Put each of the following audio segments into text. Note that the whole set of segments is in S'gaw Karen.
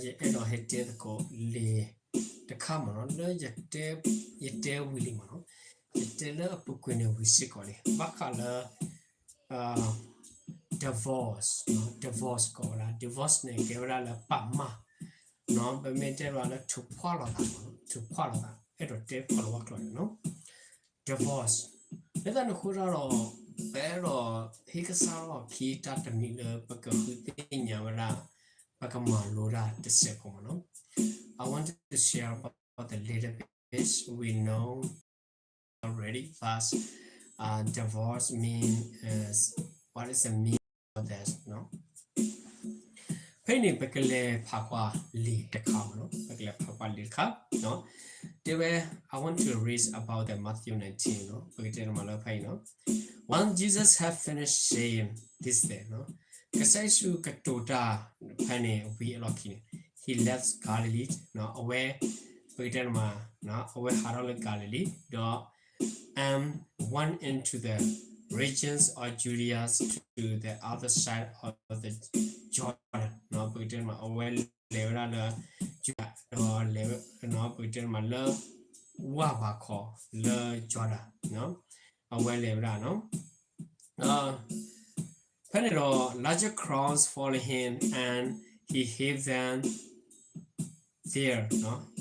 ယအဲၣ်ဒိးဟဲတဲသကိးလံာ်တခါမ့ၢ်နီၤ လၢယတဲဝံၤလံမ့ၢ်နီၤ, ယတဲလၢအပူၤကွံာ်န့ၣ်ဝံၤစ့ၢ်ကီးလံ ဘၣ်ဃးလၢ divorce, divorce ကိးဝဲဒၣ် divorce န့ၣ် ကဲဝဲဒၣ်လၢပာ်မၢ်, ပမ့ၢ်တဲလီၤလၢထုးဖှီၣ်လိာ်သး, ထုးဖှီၣ်လိာ်သး အဲၣ်ဒိးတဲကီၤလၤဝါကျိာ်န့ၣ်နီၤ divorce, လၢတၢ်န့ၣ်အဃိတၢ်ဒီး ပအဲၣ်ဒိးဟ့ၣ်ကစၢ်ထီၣ်ခံတၢ်တမံၤလၢပကဃုသ့ၣ်ညါဝဲဒၣ် ပကမၤလိတၢ်တစဲးဖိမ့ၢ်နီၤ I want to share about the little bit we know already, but uh, divorce mean is, what is the mean of that, no? ဖဲအံၤန့ၣ် ပကလဲၤဖးကွၢ်လံာ်တခါမ့ၢ်နီၤ, ပကလဲၤဖးကွၢ်လံာ်တခါ, တဲဝဲ I want to read about the Matthew nineteen နီၤ, ပကတဲတမၤလၢဖဲအံၤနီၤ, When Jesus had finished saying this thing နီၤ, ကစၢ်ယ့ၣ်ၡူးကတိၤတၢ်ဖဲန့ၣ်ဝံၤအလီၢ်ခံန့ၣ် he left Galilee နီၤ, အဝဲ ပကတဲတမၤ အဝဲဟးထီၣ်လၢ Galilee ဒီး and went into the regions of Judea to the other side of the Jordan နီၤ, ပကတဲတမၤ အဝဲလဲၤဝဲဒၣ်လၢ Judea ဒီးလဲၤဝဲ ပကတဲတမၤလၢ ဝၢ်ပၤခီလၢ Jordan နီၤ, အဝဲလဲၤဝဲဒၣ်နီၤ ဖဲန့ၣ်ဒီး larger crowds followed him and he healed them there,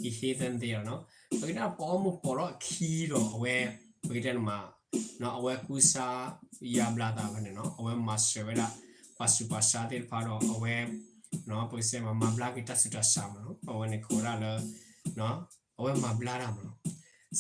he healed them there နီၤ, ပကတဲပှၤဂီၢ်မုၢ်ပိာ်ထီၣ်အခံဒီးအဝဲ ပကတဲတမၤ အဝဲကူစါယါဘျါသးဖဲန့ၣ်နီၤ, အဝဲမၤစၢၤဝဲဒၣ် ပှၤဆူးပှၤဆါသ့ၣ်တဖၣ်ဒီးအဝဲ ပကတဲမၤ မၤဘျါက့ၤတၢ်ဆူးတၢ်ဆါမ့ၢ်နီၤ, အဝဲန့ၣ်ကိးဝဲဒၣ်လၢ အဝဲမၤဘျါတၢ်မ့ၢ်နီၤ,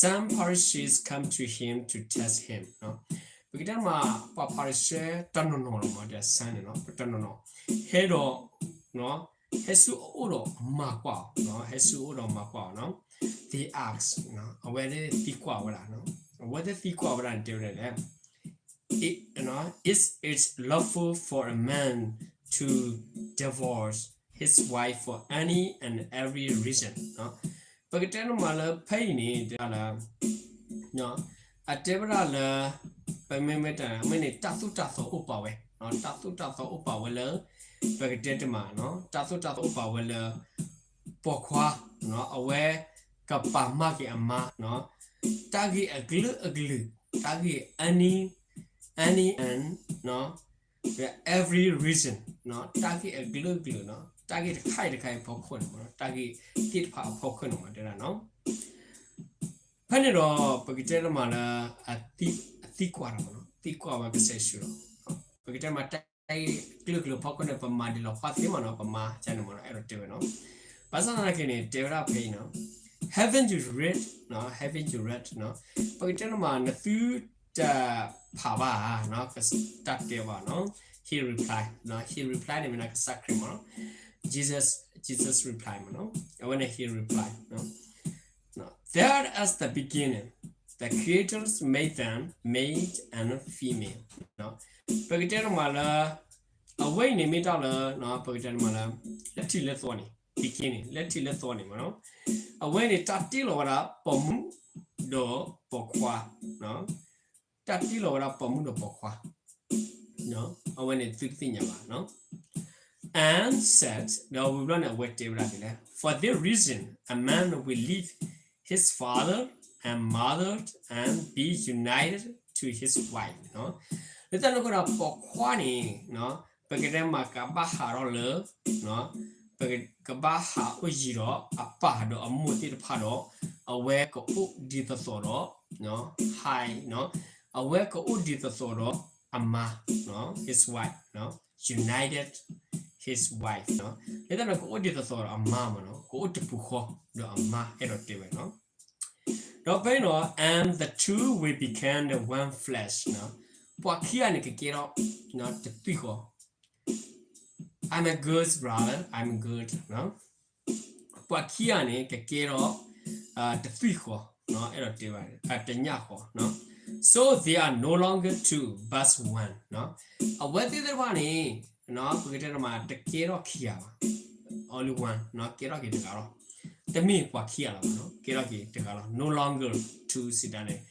Some Pharisees come to him to test him နီၤ, ပကတဲမၤ ပှၤဖၤရံၤၡဲတနီၤနီၤလီၤမ့ၢ် ဒီး some န့ၣ်နီၤ ပတနီၤနီၤ ဟဲဒီး ဟဲဆူအအိၣ်ဒီးမၤကွၢ်အီၤ, ဟဲဆူအအိၣ်ဒီးမၤကွၢ်အီၤနီၤ, they ask အဝဲသ့ၣ်သံကွၢ်ဝဲဒၣ်, အဝဲသ့ၣ်သံကွၢ်ဝဲဒၣ်န့ၣ် တဲဝဲဒၣ်လဲၣ် Is it lawful for a man to divorce his wife for any and every reason? ပကတဲတမၤလၢဖဲအံၤန့ၣ် တဲဒၣ်လၢ အတဲဝဲဒၣ်လၢ ပမ့မ့ၢ်တၢ်မ့ၢ်န့ၣ် တၢ်သိၣ်တၢ်သီအိၣ်ပာ်ဝဲ, တၢ်သိၣ်တၢ်သီအိၣ်ပာ်ဝဲလၢ ပကတဲတမၤ တၢ်သိၣ်တၢ်သီအိၣ်ပာ်ဝဲလၢ ပိာ်ခွါ အဝဲ ကပာ်မၢ်က့ၤအမါ တၢ်ဂ့ၢ်အကလုာ်ကလုာ် တၢ်ဂ့ၢ် any any and every reason တၢ်ဂ့ၢ်အကလုာ်ကလုာ် တၢ်ဂ့ၢ်တခါအံၤတခါအံၤအဖီခိၣ်န့ၣ်မ့ၢ် တၢ်ဂ့ၢ်သ့ၣ်တဖၣ်အဖီခိၣ်န့ၣ်မ့ၢ်တဲဒၣ်နီၤ ဖဲန့ၣ်ဒီး ပကတဲတမၤလၢ အသံကွၢ်တၢ်မ့ၢ်နီၤ သံကွၢ်ဝဲကစၢ်ယ့ၣ်ၡူးလီၤ. ပကတဲမၤတၢ်ဂ့ၢ်ကလုာ်ကလုာ်ဖီခိၣ်န့ၣ် ပမၤဒံးလီၤပှၢ်သ့မ့ၢ်နီၤ ပမၤကန့ၣ်မ့ၢ်နီၤ အဲၣ်ဒိးတဲဝဲနီၤ. ဘၣ်ဆၣ်သနာ်က့န့ၣ် တဲဝဲဒၣ်ဖဲအံၤနီၤ Haven't you read? Haven't you read? ပကတဲတမၤ နသုတဖးဘၣ်ဧါ တၢ်တဲဘၣ်နီၤ He reply, he reply န့ၣ်မ့ၢ်နီၤ ကစၢ်ခရံာ်မ့ၢ်နီၤ Jesus, Jesus reply မ့ၢ်နီၤ အဝဲန့ၣ် he reply that at the beginning the creators made them male and female ပကတဲတမၤလၢ အဝဲအံၤန့ၣ်မ့ၢ်တၢ်လၢ ပကတဲတမၤလၢ လၢထံးလၢသီန့ၣ် beginning လၢထံးလၢသီန့ၣ်မ့ၢ်နီၤ အဝဲန့ၣ် တၢ်တ့လီၤဝဲဒၣ်ပိာ်မုၣ်ဒီးပိာ်ခွါ တၢ်တ့လီၤဝဲဒၣ်ပိာ်မုၣ်ဒီးပိာ်ခွါ အဝဲန့ၣ်သုတသ့ၣ်ညါဘၣ် and said ဒီးဝံၤဘျီန့ၣ် အဝဲတဲဝဲဒၣ်ဒ်လဲၣ် For this reason a man will leave his father and mother and be united to his wife လၢတၢ်န့ၣ်အဃိဒီးပိာ်ခွါန့ၣ် ပကတဲမၤကဘၣ်ဟးထီၣ်လၢ ပကဘၣ်ဟးအိၣ်ယံၤဒီးအပၢ်ဒီးအမိၢ်သ့ၣ်တဖၣ်ဒီး အဝဲကအိၣ်ဒ်သိးသိးဒီး ဟး အဝဲကအိၣ်ဒ်သိးသိးဒီးအမါ his wife, united his wife လၢတၢ်န့ၣ် ကအိၣ်ဒ်သိးသိးဒီးအမါမ့ၢ်နီၤ ကအိၣ်တပူၤဃီဒီးအမါ အဲၣ်ဒိးတဲဝဲနီၤ ဒီးဖဲအံၤနီၤ and the two will become the one flesh ပှၤခံဂၤန့ၣ် ကကဲထီၣ်တသွံၣ်ဃီ I'm a good brother, I'm a good ပှၤခံဂၤန့ၣ် ကကဲထီၣ်တသွံၣ်ဃီ အဲၣ်ဒိးတဲဝဲ တညၣ်ဃီ so they are no longer two but one အဝဲသ့ၣ်တဖၣ်န့ၣ် ပကတဲတမး တကဲထီၣ်ခံဂၤဘၣ် only one ကဲထီၣ်က့ၤတဂၤလီၤ တမ့ၢ်ပှၤခံဂၤလီၤ ကဲထီၣ်က့ၤတဂၤလီၤ no longer two စံးတၢ်န့ၣ်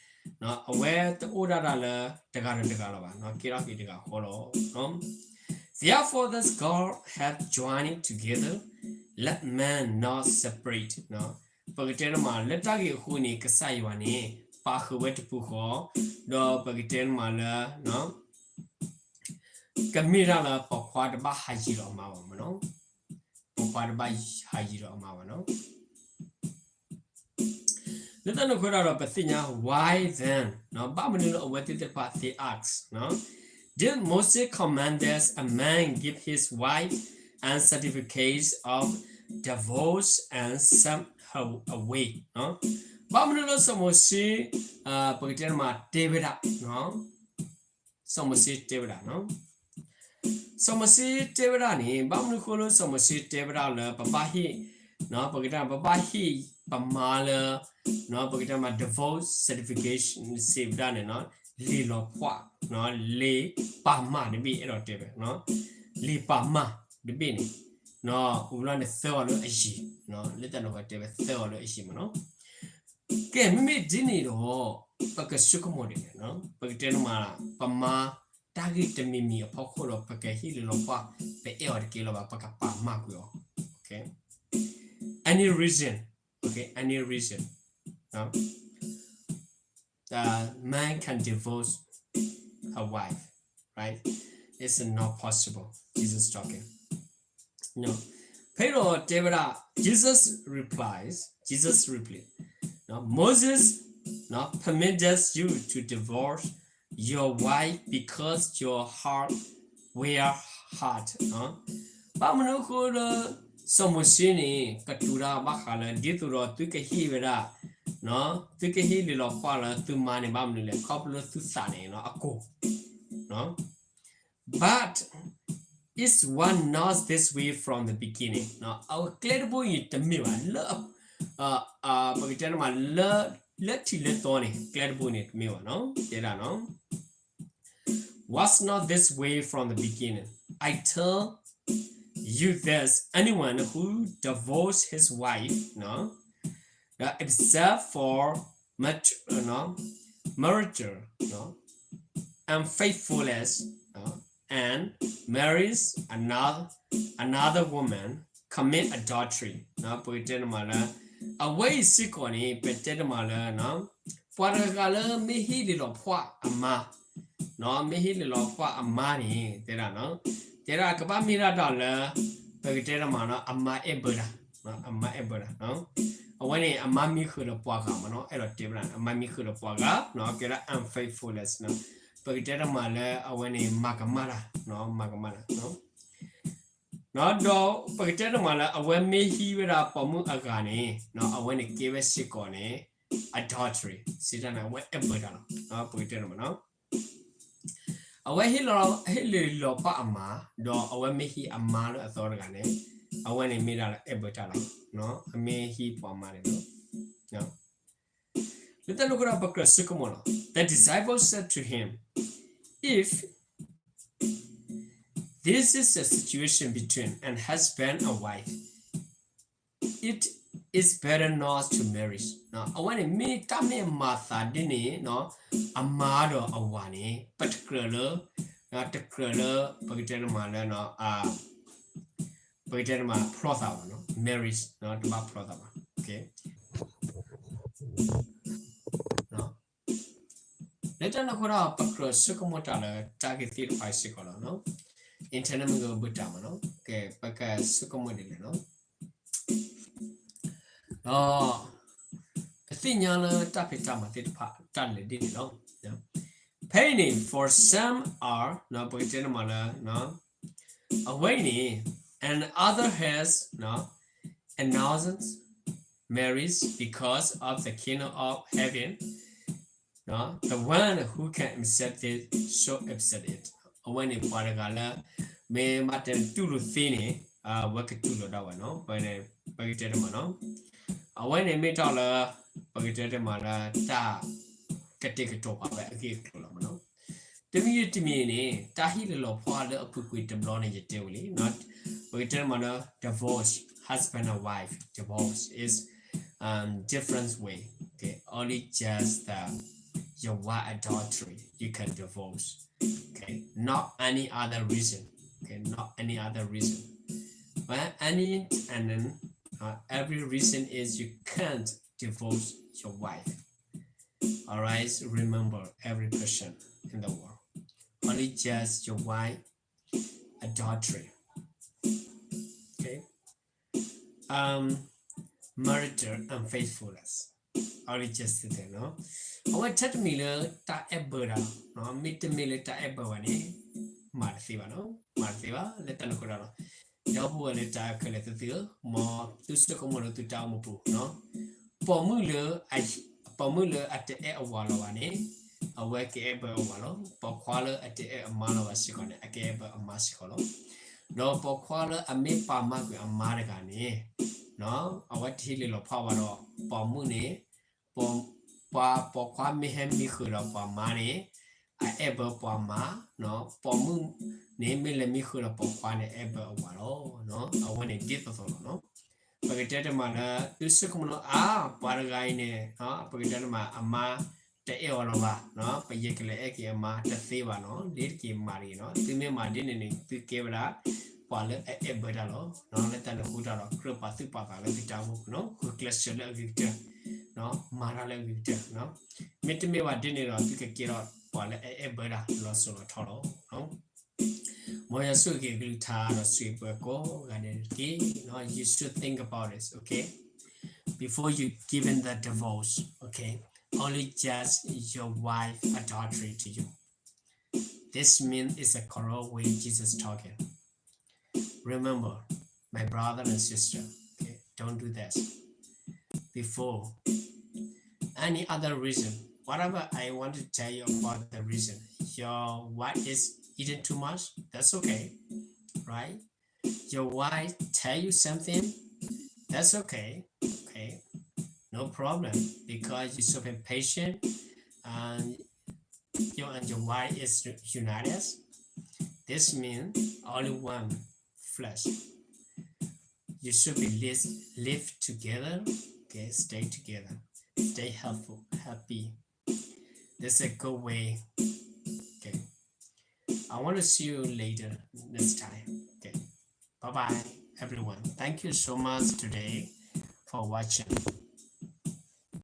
အဝဲတအိၣ်ဒၣ်တၢ်လၢတဂၤဒီးတဂၤလီၤဘၣ် ကဲထီၣ်က့ၤတဂၤဃီလီၤ Therefore thus God hath joined together let man not separate ပကတဲတမးလၢတၢ်ဂ့ၢ်အဃိန့ၣ် ကစၢ်ယွၤန့ၣ် ပာ်ဃုာ်ဝဲတပူၤဃီ, ဒီးပကတဲတမးလၢ ကမ့ၢ်တၢ်လၢပိာ်ခွါတဘၣ်ဟးယံၤဒီးအမါဘၣ်မနီၤ, ပိာ်ခွါတဘၣ်ဟးယံၤဒီးအမါဘၣ်နီၤ. လၢတၢ်န့ၣ်အဃိဒီး ပသ့ၣ်ညါ why then ဘၣ်မနုၤလၢအဝဲသ့ၣ်သ့ၣ်တဖၣ် they ask, did Moses command that a man give his wife and certificates of divorce and send her away? ဘၣ်မနုၤလၢစီၤမိၤၡ့ ပကတဲတမးတဲဝဲဒၣ် စီၤမိၤၡ့တဲဝဲဒၣ်, စီၤမိၤၡ့တဲဝဲဒၣ်န့ၣ် ဘၣ်မနုၤအဃိလၢစီၤမိၤၡ့တဲဝဲဒၣ်လၢပဘၣ်ဟ့ၣ်, ပကတဲပဘၣ်ဟ့ၣ်ပမါလၢ ပကတဲမး divorce certification စံးဝဲဒၣ်န့ၣ် လံာ်လီၤဖှၣ်, လံာ်ပာ်မၢ်တဘ့ၣ် အဲၣ်ဒိးတဲဝဲ, လံာ်ပာ်မၢ်တဘ့ၣ်န့ၣ် အိၣ်လီၤန့ၣ်သၢဂၤလၢအယံၤ, လၢတၢ်န့ၣ်အဃိတဲဝဲသၢဂၤလၢအယံၤမနီၤ. ကဲ မ့မ့ၢ်ဒ်န့ၣ်ဒီး ပကဆိကမိၣ်ဒ်လဲၣ်, ပကတဲတမး ပမါ တၢ်ဂ့ၢ်တမံၤမံၤအဖီခိၣ်ဒီး ပကဟ့ၣ်လံာ်လီၤဖှၣ် ပအဲၣ်အီၤတက့ၢ်လၢၤဘၣ် ပကပာ်မၢ်ကွံာ်အီၤ, any reason, any reason man can divorce her wife, right? It's not possible. Jesus talking. ဖဲဒီးတဲဝဲဒၣ် Jesus replies, Jesus replied, Moses permitted you to divorce your wife because your heart were hard. ဘၣ်မနုၤအဃိလၢ စီၤမိၤၡ့န့ၣ် ကတိၤတၢ်ဘၣ်ဃးလၢ ဒ်သိးဒီးသုကဟ့ၣ်ဝဲဒၣ်, သုကဟ့ၣ်လံာ်လီၤဖှၣ်လၢသုမါန့ၣ် ဘၣ်မနုၤလဲၣ် ခီဖျိလၢသုသးန့ၣ်အကိၢ် But it was not this way from the beginning. အကျဲတဘိအံၤတမ့ၢ်ဘၣ် လၢ ပကတဲတမး လၢထံးလၢသီန့ၣ် ကျဲတဘိန့ၣ်တမ့ၢ်ဘၣ်နီၤ တဲဒၣ်နီၤ was not this way from the beginning. I tell you this, anyone who divorces his wife, no, except for marriage, no, unfaithfulness, no, and marries another, another woman commit adultery. ပကတဲတမးလၢ အဝဲအံၤစ့ၢ်ကီးန့ၣ် ပတဲတမးလၢ ပှၤတဂၤလၢမ့ၢ်ဟ့ၣ်လံာ်လီၤဖှၣ်အမါ, မ့ၢ်ဟ့ၣ်လံာ်လီၤဖှၣ်အမါန့ၣ် တဲဒၣ်, တဲဒၣ်ကဘၣ်မ့ၢ်ဒၣ်တၢ်လၢ ပကတဲတမး အမါအဲၣ်ဘၢတၢ်, အမါအဲၣ်ဘၢတၢ်, အဝဲန့ၣ် အမါမံဃုာ်ဒီးပှၤဂၤမးနီၤ အဲၣ်ဒိးတဲဝဲဒၣ် အမါမံဃုာ်ဒီးပှၤဂၤ ကဲဒၣ် unfaithfulness ပကတဲတမးလၢအဝဲန့ၣ် မၤကမၣ်တၢ်, မၤကမၣ်တၢ် ဒီးပကတဲတမးလၢအဝဲမ့ၢ်ဟံးဝဲဒၣ်ပိာ်မုၣ်အဂၤန့ၣ် အဝဲန့ၣ်ကဲဝဲစ့ၢ်ကီးန့ၣ် adultery စံးတၢ်န့ၣ် အဝဲအဲၣ်ဘၢတၢ်လီၤ. ပကတဲတမး အဝဲဟ့ၣ်လီၤ ဟ့ၣ်လံာ်လီၤဖှၣ်အမါ ဒီးအဝဲမ့ၢ်ဟံးအမါလၢအသီတဂၤန့ၣ် အဝဲန့ၣ်မ့ၢ်ဒၣ်လၢအဲၣ်ဘၢတၢ်လီၤ. အမ့ၢ်ဟံးပိာ်မါန့ၣ်လီၤ. လၢတၢ်န့ၣ်အဃိဒီး ပကြၢးဆိကမိၣ်လီၤ. The disciples said to him, If this is a situation between an husband and wife, it is better not to marry. အဝဲန့ၣ် မ့ၢ်တၢ်မ့ၢ်မၤသးဒ်န့ၣ် အမါဒီးအဝၤန့ၣ် ပတကြၢးလၢ တကြၢးလၢ ပကတဲတမးလၢ ပကတဲတမး ဖျီသးဘၣ်နီၤ marriage တဘၣ်ဖျီသးဘၣ်. လၢတၢ်န့ၣ်အဃိဒီး ပကြၢးဆိကမိၣ်တၢ်လၢတၢ်ဂ့ၢ်သ့ၣ်တဖၣ်စ့ၢ်ကီးလီၤ. internet မ့ၢ်ဂ့ၤ ဘၣ်တၢ်မးနီၤ ကဲ ပကဆိကမိၣ်ဒ်လဲၣ်နီၤ. ဒီး ပသ့ၣ်ညါလၢတၢ်ဖံးတၢ်မၤသ့ၣ်တဖၣ် တၢ်လဲၤဒ်န့ၣ်လီၤ. ဖဲအံၤန့ၣ် for some are ပကတဲတမးလၢ အဝဲအံၤန့ၣ် and other has announced marriage because of the kingdom of heaven, the one who can accept it shall accept it. အဝဲန့ၣ်ပှၤတဂၤလၢ မ့ၢ်မၤတၢ်တူၢ်လိာ်သ့န့ၣ် အဝဲကတူၢ်လိာ်ဒၣ်ဝဲနီၤ ပကတဲတမးနီၤ အဝဲန့ၣ်မ့ၢ်တၢ်လၢ ပကတဲတမးလၢတၢ် ကတဲာ်ကတီၤပာ်ဝဲအဂ့ၢ်အကျိၤလီၤမးနီၤ. တမံၤတမံၤန့ၣ် တၢ်ဟ့ၣ်လံာ်လီၤဖှၣ်လၢအပူၤကွံာ်တဘျီန့ၣ် ယတဲဝဲလံ ပကတဲတမးလၢ divorce, husband and wife divorce is different way, okay, only just the ယဝၤ adultery you can divorce, okay, not any other reason, okay, not any other reason. any and then, uh, every reason is you can't divorce your wife. All right, remember every person in the world. Only just your wife adultery. Okay. Um, marital unfaithfulness. Only just သ့ၣ်နီၤ. အဝဲထဲတမံၤလၢတၢ်အဲၣ်ဘၢတၢ်, မ့တမ့ၢ်လၢတၢ်အဲၣ်ဘၢဘၣ်န့ၣ်, မၤတသ့ဘၣ်နီၤ, မၤတသ့ဘၣ်, လၢတၢ်န့ၣ်အဃိဒီး, ဒီပုၢ်ဝဲၢ်လၢတၢ်အဲၣ်ခဲလၢာ်သ့ၣ်ဧၢ, မ်သုဆိကမိၣ်လၢသုတၢ်အိၣ်မူပူၤနီၤ. ပိာ်မုၣ်လၢ, ပိာ်မုၣ်လၢအတအဲၣ်အဝၤလီၤဘၣ်န့ၣ်, အဝဲကအဲၣ်ဘၢအဝၤလီၤ. ပိာ်ခွါလၢအတအဲၣ်အမါလီၤဘၣ်စ့ၢ်ကီးန့ၣ်, အကအဲၣ်ဘၢအမါစ့ၢ်ကီးလီၤ. ဒီးပိာ်ခွါလၢအမ့ၢ်ပာ်မၢ်ကွံာ်အမါတဂၤန့ၣ်, အဝဲတဟ့ၣ်လီၤဖးဝဲဒီး, ပိာ်မုၣ်န့ၣ်, ပှၤပိာ်ခွါမ့ၢ်ဟဲမံဃုာ်ဒီးပှၤမါန့ၣ်, အအဲၣ်ဘၢပှၤမါ, ပိာ်မုၣ်န့ၣ်မ့ၢ်လဲၤမံဃုာ်ဒီးပိာ်ခွါန့ၣ် အဲၣ်ဘၢအဝၤလီၤ. အဝဲန့ၣ်ဒ်သိးသိးလီၤနီၤ. ပကတဲတမံၤလၢ, သုဆိကမိၣ်လၢအါ, ပှၤတဂၤအံၤန့ၣ်, ပကတဲတမံၤအမါတအဲၣ်အီၤလီၤဘၣ်, ပယဲၢ်ကလဲၤအဲၣ်က့ၤအမါတသ့ဘၣ်နီၤ, ဒ်တက့ၤမၤတဂ့ၤနီၤ. သုမ့ၢ်မၤဒ်န့ၣ်န့ၣ် သုကဲဝဲဒၣ်ပှၤလၢအအဲၣ်ဘၢတၢ်လီၤ. လၢတၢ်န့ၣ်အဃိတၢ်ဒီး ကြၢးပာ်သူၣ်ပာ်သးလၢသုတၢ်အိၣ်မူပူၤနီၤ, ဂုာ်ကျဲးစၢးလၢအဂ့ၤကတၢၢ်, မၤတၢ်လၢအဂ့ၤကတၢၢ်. မ့တမ့ၢ်ဘၣ်ဒ်န့ၣ်ဒီး သုကကဲထီၣ်ပှၤလၢအအဲၣ်ဘၢတၢ်လီၤစိၤလီၤထီလီၤ. မ်ယွၤဆိၣ်ဂ့ၤကလုၢ်ကထါဒီးဆိၣ်ဂ့ၤပှၤကိးဂၤဒဲးတက့ၢ်နီၤ. You should think about this, okay? Before you giving the divorce, okay? Only just your wife adultery to you. This means it's a correct way Jesus talking. Remember, my brother and sister, okay, don't do this. Before any other reason, whatever I want to tell you about the reason, your wife is eating too much, that's okay, right? Your wife tell you something, that's okay, okay, no problem, because you're so patient, and you and your wife is united. This means only one flesh. You should be live, live together, okay, stay together, stay helpful, happy. That's a good way. Okay. I want to see you later next time. Okay. Bye bye, everyone. Thank you so much today for watching.